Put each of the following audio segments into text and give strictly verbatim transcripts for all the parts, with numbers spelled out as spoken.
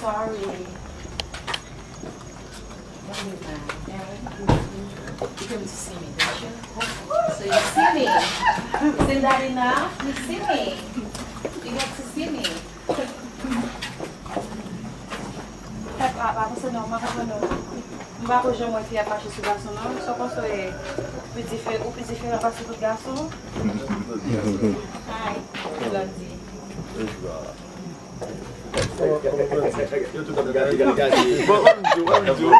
Sorry. You came to see me, didn't you? So you see me. Seen daddy now? You see me. You get to see me. Pèp ap avanse non, m pa konprann non. M pa ko janm wè fi ap mache sou gason non. Sa w panse w ye pi dife-, ou pi diferan pase tout gason? Hi, Blondie. Yo tout ap gade, gade, gade. Bon, ann di w, ann di w.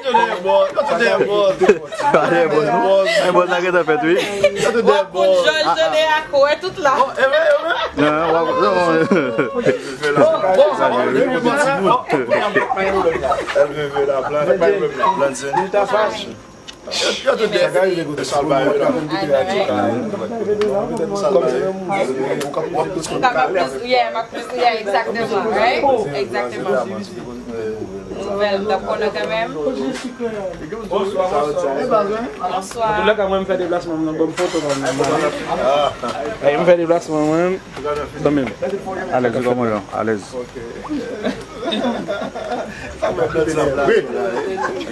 Yo tout dèyè bòz, yo tout dèyè bòz. Yo tout dèyè bòz, non? Ay, bòz la gentan fèt, wi. Yo tout dèyè bòz. Jòj, Jode, Ako, e tout la. Bon, e vre, e vre. Non, w ap, non. Bon, bon, bon, bon, bon. Elle veut, veut la place. Blandine. Yo tout de salbay yo la. Kapab plis, yeah, m ap plis, yeah, exactement, right? Exactement. Nouvèl, m t ap konnen kanmenm. Bonsoir, bonsoir. Bonsoir. Antoulèka, mwen, m fè deplasman, m nan bon foto, kanmenm. Ey, m fè deplasman, mwen. Zanmi m. Alèz, ou kòman, Jean? Alèz. Sa mwen pèdi sa blaze la, wi.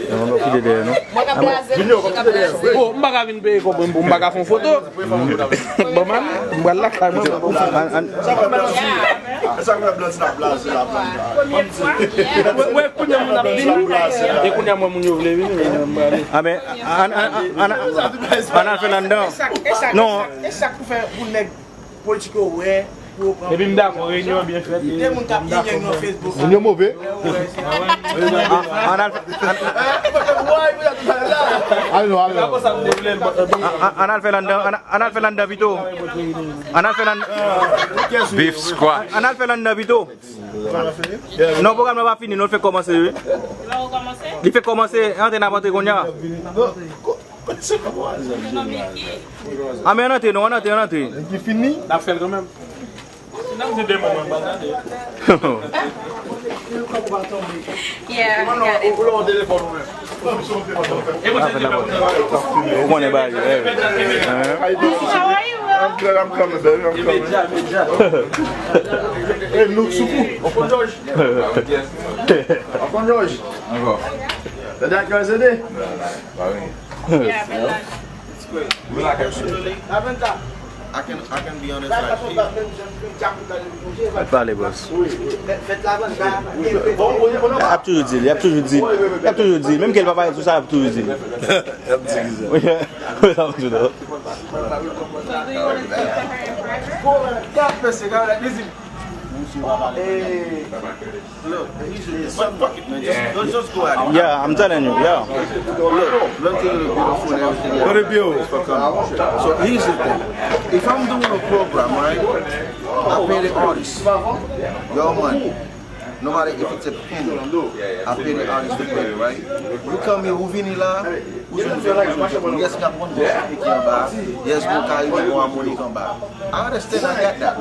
Yon lòt ki te dèyè nou. Mwen k ap blaze, mwen k ap blaze. Oh, m pa ka vin peye kòb mwen pou m pa ka fè yon foto. Bon, man, m pral lakay mwen. An, an, sa mwen blaze. Sa mwen blaze la, blaze la, blaze la. Wè, wè, kounye a moun ap vini. E kounye a mwen moun yo vle vini, men m prale. A, men, an, an, an, an, an al fè l anndan. Non. E sa k pou fè pou nèg politik yo wè, pou yo pran. Epi m dakò, reyinyon an byen fèt. Gen moun k ap gen gang nan Facebook. Moun yo move. An, an al fè, an, an, an, an al fè l anndan, an, an al fè l anndan pito. An al fè l anndan. Beef squash. An, an al fè l anndan pito. Non, pwogram nan pa fini, non, l fèk kòmanse, wi. Li fèk kòmanse, antre n ap antre kounye a. A, men ann antre, non, ann antre, ann antre. Ki fini? N ap fè l kanmenm. Nan se de moman, m pa tande. Yeah, I got it. Ou konnen bagay yo, eh. How are you, bro? I'm good, I'm coming, baby, I'm coming. Hey, look, Soupou. Uncle George. Uncle George. Ankò. Tande ak yo, S D? Yeah, man. It's great. Personally, I can, I can be honest, like, Al pale, bòs. Ap toujou di l, ap toujou di l, ap toujou di l. Menm ke l pa pale sou sa, ap toujou di l. Ap di ki sa? Wi, wi, ap toujou di l. Hey. Look, here's the thing. Fuck, fuck it, man. Just, just, just go at it. Yeah, I'm telling you, yeah. Look, Blanty look beautiful and everything. What a beautiful. So here's the thing. If I'm doing a program, right, I pay the artist your money. No matter if it's a penny, I pay the artist the penny, right? You come here, ou vini la, ou jwenn ven, ou jwenn ven. Yes, gen yon bon bòs ki anba. Yes, gen yon kari, gen yon amoni anba. I understand, I got that.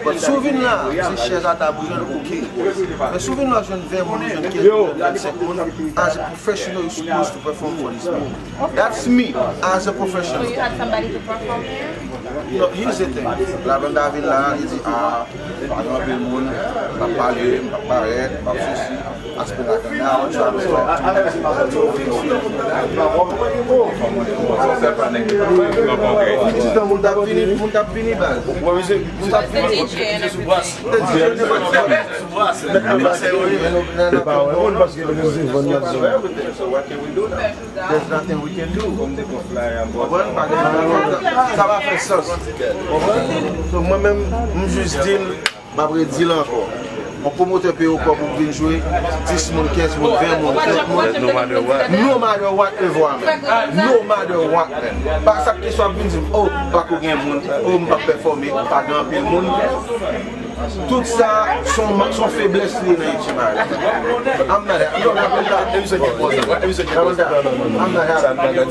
But si w vin la, se chèz a tab ou jwenn, ok. Men si w vin la, jwenn ven moun, jwenn kenz moun, jwenn vennsenk moun, as a professional, you supposed to perform for these people. That's me, as a professional. So you had somebody to perform here? No, here's the thing. La Brenda vin la, li di, ah, pa gen anpil moun, m ap pale, m ap parèt, m ap sesi. Aspè la kanal, travel. Moun t ap vini, moun t ap vini, baz. Moun t ap vini. There's nothing we can do. Konprann? Pa gen, sa pa fè sans. Konprann? So, mwen menm, m jis di l, m ap redi l ankò. Yon pwomotè peye w kòb pou w vin jwe, dis moun, kenz moun, ven moun, trant moun. No matter what. No matter what, e vwa menm. No matter what, man. Pa sa k kesyon ap vin di m, oh, pako gen moun, oh, m p ap pèfòme, pa gen anpil moun. Tout sa, se yon, se yon feblès li ye nan H M I. I'm not happy. I'm not happy. I'm not happy.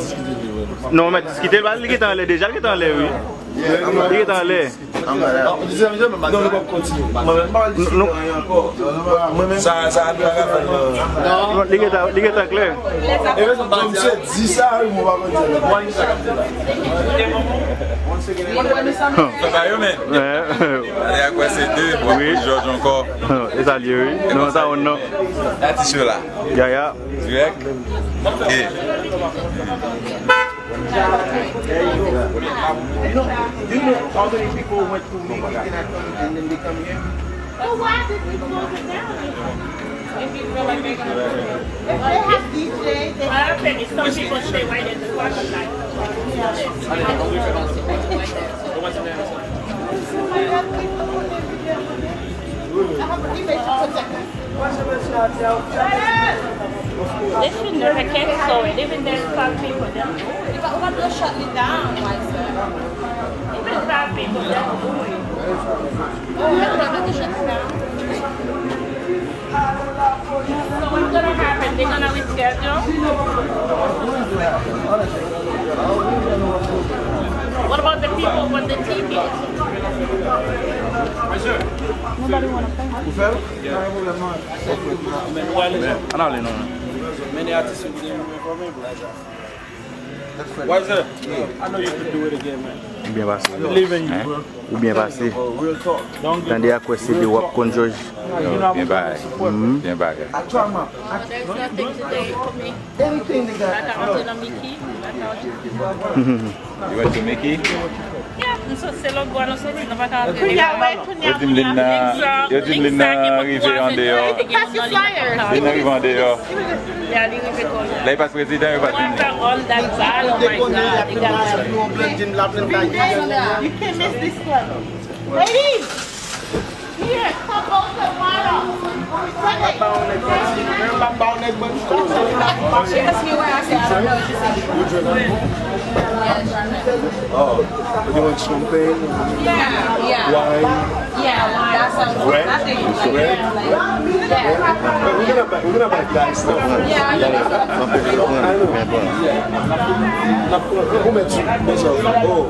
Non, mèt diskite, li gentan anlè deja, li gentan anlè, wi. Li gentan anlè. Anmwey. Non, nou p ap kontinye. Mwen menm, m pa pral diskite anyen ankò. Mwen menm. Sa, sa, nou pa ka fè l, non. Non, li gentan, li gentan klè. E mwen, misye di sa, wi, mwen pa konn di anyen. Fè pa yo, men. Alè, akwè se de, bon, wi. Jòj ankò. E sa l ye, wi. Non, sa w non. Atis yo la. Yaya. Dirèk. E. You know, you know how many people went to Mexico and then they come here? So why did we close it down? If you feel like they gonna, if they have D J, they have some people stay right at the parking lot. They should never cancel it, even there's five people there. Even five people there. So what's gonna happen? They're gonna reschedule? What about the people with the tickets? Nobody wanna pay. Ann ale non. Many artists will be there. Why is that? I know you could do it again, man. Ou byen pase. I believe in you, bro. Ou byen pase. Tande akwè se de w ap konn jòj. Yo, byen bagay. Byen bagay. There's nothing today for me. Anything they got. Like I don't know Mickey. You went to Mickey? Yeah, m sot se lòt bò nou soti, nou pa ka antre. Yo di m Linda, yo di m Linda rive andeyò. Linda rive andeyò. Yeah, li rive kòl. Lè li pa t prezidan, yo pa t vini. You can't miss this club. Ladies! She asked me where I said, I don't know. She said, Oh, you want champagne? Yeah, yeah. Wine? Yeah, wine. That sounds good. Bread? I think it's bread. Yeah. But we're gonna buy, we're gonna buy guys stuff. Yeah, I know. I know. Yeah. Who met you? What's up? Oh.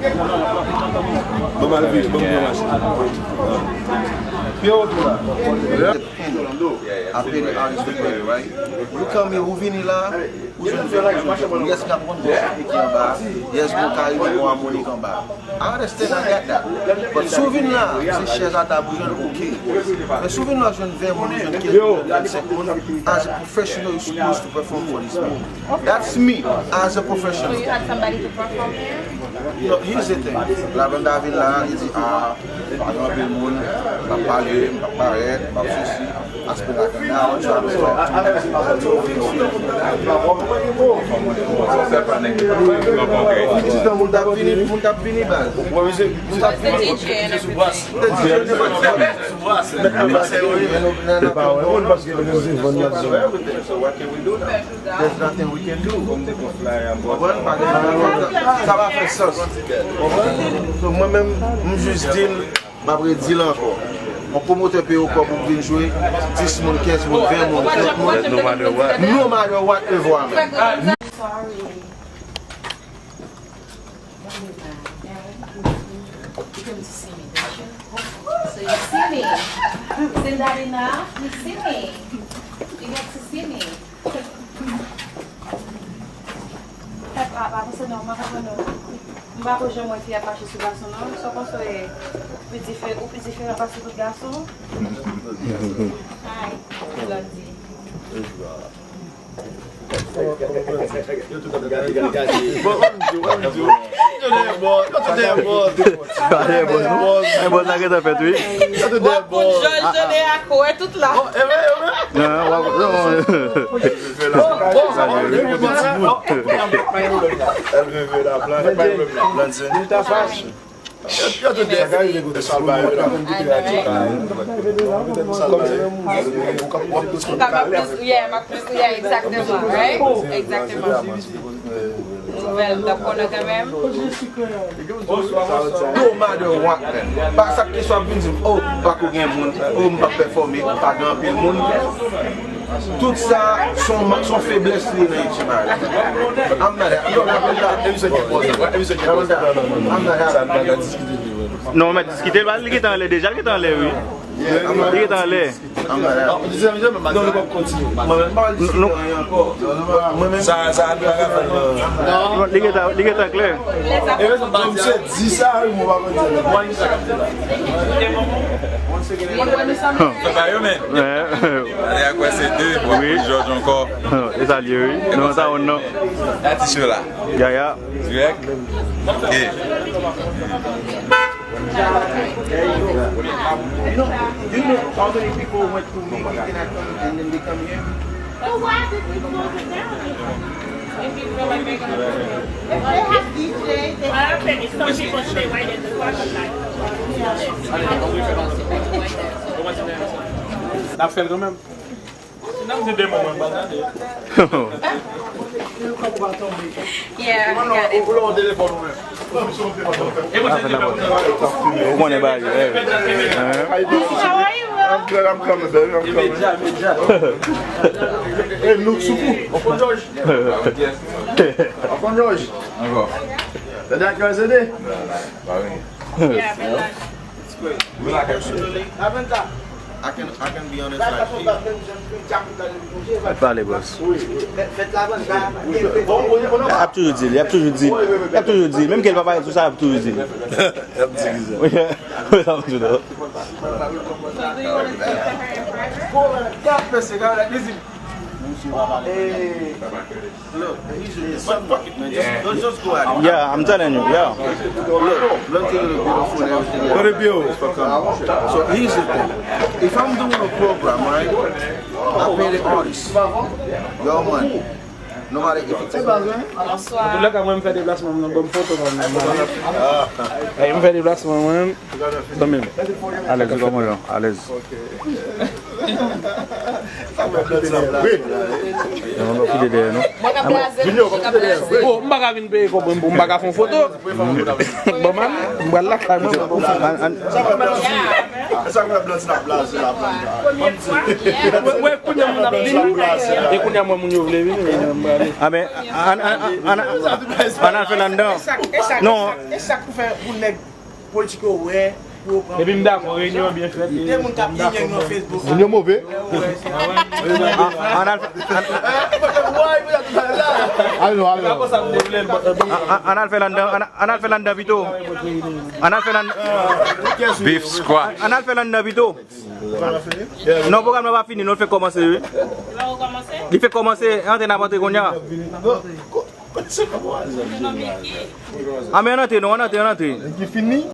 Bon, mal vite, bon, bon, machin. Pye w tou la. Ape de artist to play, right? Ou kanpe, ou vini la, ou jwenn vèt moun. Yes, n ap konn bon soufle ki anba. Yes, bon kari, bon amoni ki anba. I understand, I got that. But si w vin la, se chèz a tab ou jwenn, ok. Men si w vin la, jwenn ven moun, ou jwenn kenz moun, vennsenk moun, as a professional, you supposed to perform for these people. That's me, as a professional. So you had somebody to perform here? No, here's the thing. La banda vin la, li di, ah, pa gen anpil moun, m ap pale, m ap parèt, m ap sesi, aspè la kanal, travel. Moun t ap vini, moun t ap vini, baz. Moun t ap vini. The D J and everything. The D J and everything. There's nothing we can do. Konprann? Pa gen anyen. Sa pa fè sans. Konprann? So, mwen menm, m jis di l, m ap redi l ankò. Yon pwomotè peye w kòb pou w vin jwe, dis moun, kenz moun, ven moun, trant moun. No matter what. No matter what, e vwa menm. Sorry. Don't be mad, okay? You came to see me, didn't you? So you see me. Seen Daddy now, you see me. You get to see me. Pèp a pa panse non, m pa konprann non. M pa ko janm wè fi ap mache sou gason non. Sa w panse w ye? Ou pi dife-, ou pi diferan pase tout gason? Ay, Blondie. Yo tout ap gade, gade, gade. Bon, ann di w, ann di w. Yo tout dèyè bòz, yo tout dèyè bòz. Pa dèyè bòz, non. Dèyè bòz. Ay, bòz la gentan fèt, wi. Yo tout dèyè bòz. Jòj, Jone ak wè tout la. Bon, e vre, e vre. Non, w ap, non. Bon, bon, bon. Èl veve la, plan, pa yon pwoblèm la. Plan, se. Yo tout dèyè. Sa l bay la. Ou kapab plis, yeah, m ap plis, yeah, egzakteman, right? Egzakteman. Nouvèl, m t ap konnen kanmenm. No matter what, man. Pa sa kesyon ap vin di m, oh, m pa ko gen moun, oh, m p ap pèfòme, pa gen anpil moun. Tout sa, se yon feblès li ye nan Haiti, man. I'm not happy. Yo, la, la, I'm not happy. Non, mèt diskite, li gentan anlè deja, li gentan anlè, wi. Li gentan anlè. Non, nou p ap kontinye. Mwen menm, m pa diskite anyen ankò. Mwen menm. Sa, sa, nou pa ka fè l. Li gentan, li gentan klè. Mwen se di sa, wi, mwen pa konn di. Fè pa yo, men. Ale a kwè se de, bon, Jòj ankò. E sa l ye, wi. Non, sa, on non. La ti show la. Yaya. Dirèk. E. You know, you know how many people went through me thinking I come and then they come here? So why did we close it down? If you feel like they're gonna do it. If they have D J, they have some people stay right at the parking lot. N ap fè l kanmenm. Yeah, I got it. Ou konnen bagay yo, eh. How are you, bro? I'm good, I'm coming, baby, I'm coming. Hey, look, Soukou. Uncle George. Uncle George. Tande ak yo, S D? Yeah, man. Personally, I can, I can be honest, like, Pale, boss. Ap toujou di l, ap toujou di l, ap toujou di l. Menm ke l pa pale sou sa, ap toujou di l. Ap di ki sa? Wi, wi, ap toujou di l. God bless you, God, like, this is, hey. Look, he's just, but fuck it, man. Just, just, just go at it. Yeah, I'm telling you, yeah. Look, Blanquito look beautiful and everything. What a beautiful. So here's the thing. If I'm doing a program, right, I pay the artist. Your money. Nobody, if it's Antoulèka, mwen, m fè deplasman, m nan bon foto, mwen. Mwen fè deplasman, mwen. Zanmi m. Alèz, ou kòman yo? Alèz. Yo, mwen kite dèyè nou. Mwen ka blaze, mwen ka blaze. Oh, m pa ka vin peye kòb mwen pou m pa ka fè yon foto. Bon, man, m pral lakay mwen. An, an, Sa fè blan ti la blaze la. Wè, wè, kounye a moun ap vini. E kounye a mwen moun yo vle vini, men m prale. A, men, an, an, an, an, an al fè l anndan. Non. E sa k pou fè pou nèg politik yo wè, pou yo pran. Epi m dakò, reyinyon an byen fèt. De moun k ap inyèk nan Facebook. Moun yo move. An, an al, an, Ale non, ale non. an, an al fè l anndan, an, an al fè l anndan pito. An al fè l anndan. Beef squash. An al fè l anndan pito. Non, pwogram nan pa fini, nou fèk kòmanse, wi. Li fèk kòmanse, antre n ap antre kounye a. A, men an antre, non, an antre, an antre.